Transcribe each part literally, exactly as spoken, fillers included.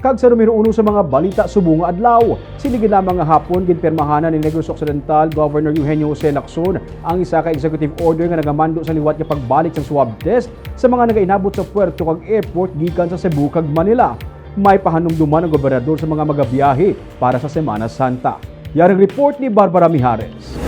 Kag sa numero uno sa mga balita subong nga adlaw, sini gid lamang nga hapon, ginpirmahanan ni Negros Occidental Governor Eugenio Jose Lacson ang isa ka executive order nga nagamando sa liwat nga pagbalik sa swab test sa mga nagainabot sa puerto kag airport gikan sa Cebu kag Manila. May pahanumduman ang gobernador sa mga magabiyahe para sa Semana Santa. Yari ang report ni Barbara Mijares.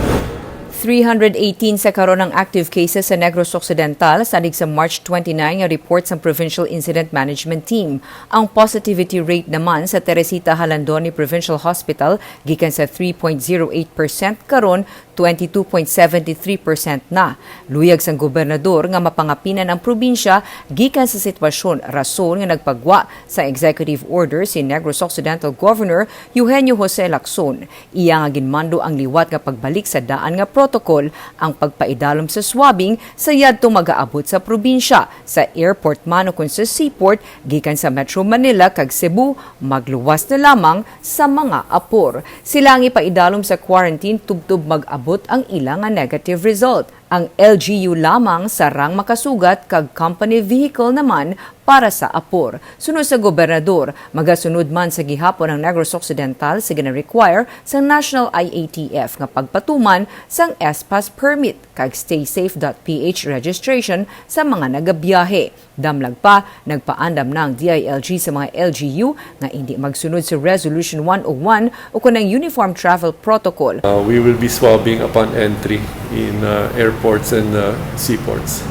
Three hundred eighteen sa karon ang active cases sa Negros Occidental, sadig sa March twenty-nine nga report sang Provincial Incident Management Team. Ang positivity rate naman sa Teresita Jalandoni Provincial Hospital gikan sa three point zero eight percent, karon twenty-two point seven three percent na. Luyag sang gobernador nga mapangapinan ang probinsya gikan sa sitwasyon, rason nga nagpagwa sa executive order si Negros Occidental Governor Eugenio Jose Lacson. Iya nga ginmando ang liwat nga pagbalik sa daan nga protocol, ang pagpaidalom sa swabbing sa yadtong mag-aabot sa probinsya, sa airport man ukon sa seaport, gikan sa Metro Manila kag Cebu, magluwas na lamang sa mga apor. Sila ang ipaidalom sa quarantine tubtob mag-abot ang ila nga negative result. Ang L G U lamang sarang makasugat kag company vehicle naman para sa apor. Suno sa gobernador, magasunod man sa gihapon ang Negros Occidental sa gina-require sa National I A T F nga pagpatuman sang S-Pass permit kag stay safe dot P H registration sa mga nagabiyahe. Damlag pa, nagpaandam na ang D I L G sa mga L G U nga indi magsunod sa Resolution one oh one ukon ang Uniform Travel Protocol. Uh, we will be swabbing upon entry in uh, airports and uh, seaports.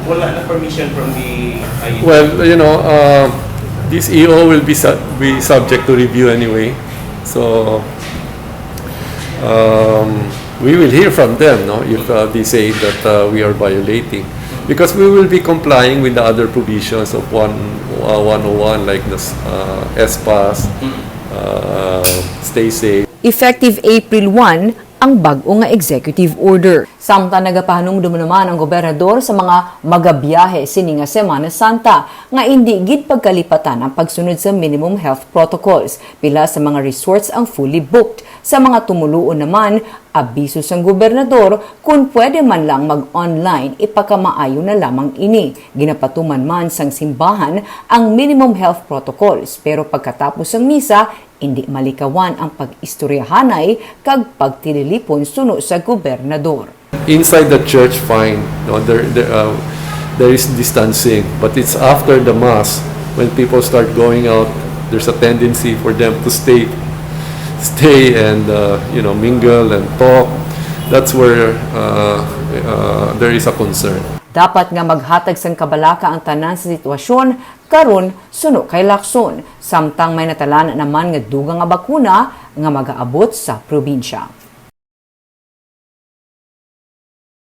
Wala na permission from the I A T F? Well, you know, uh, this E O will be su- be subject to review anyway. So um, we will hear from them, no, if uh, they say that uh, we are violating. Because we will be complying with the other provisions of one, uh, one oh one, like the uh, S-Pass, uh, Stay Safe. Effective April one ang bag-o nga executive order. Samtang nagapahanumdom naman ang gobernador sa mga magabiyahe sini nga Semana Santa nga indi gid pagkalipatan ang pagsunod sa minimum health protocols. Pila sa mga resorts ang fully booked. Sa mga tumuluo naman, abiso sang gobernador, kon pwede man lang mag-online, ipakamaayo na lamang ini. Ginapatuman man sang simbahan ang minimum health protocols, pero pagkatapos sang misa, indi malikawan ang pag-istoryahanay kag pagtililipon suno sa gobernador. Inside the church, fine. No, there, there, uh, there is distancing, but it's after the mass when people start going out. There's a tendency for them to stay, stay and uh, you know, mingle and talk. That's where uh, uh, there is a concern. Dapat nga maghatag sang kabalaka ang tanan sa sitwasyon karon suno kay Lacson, samtang may natalana naman nga dugang nga bakuna nga magaabot sa probinsya.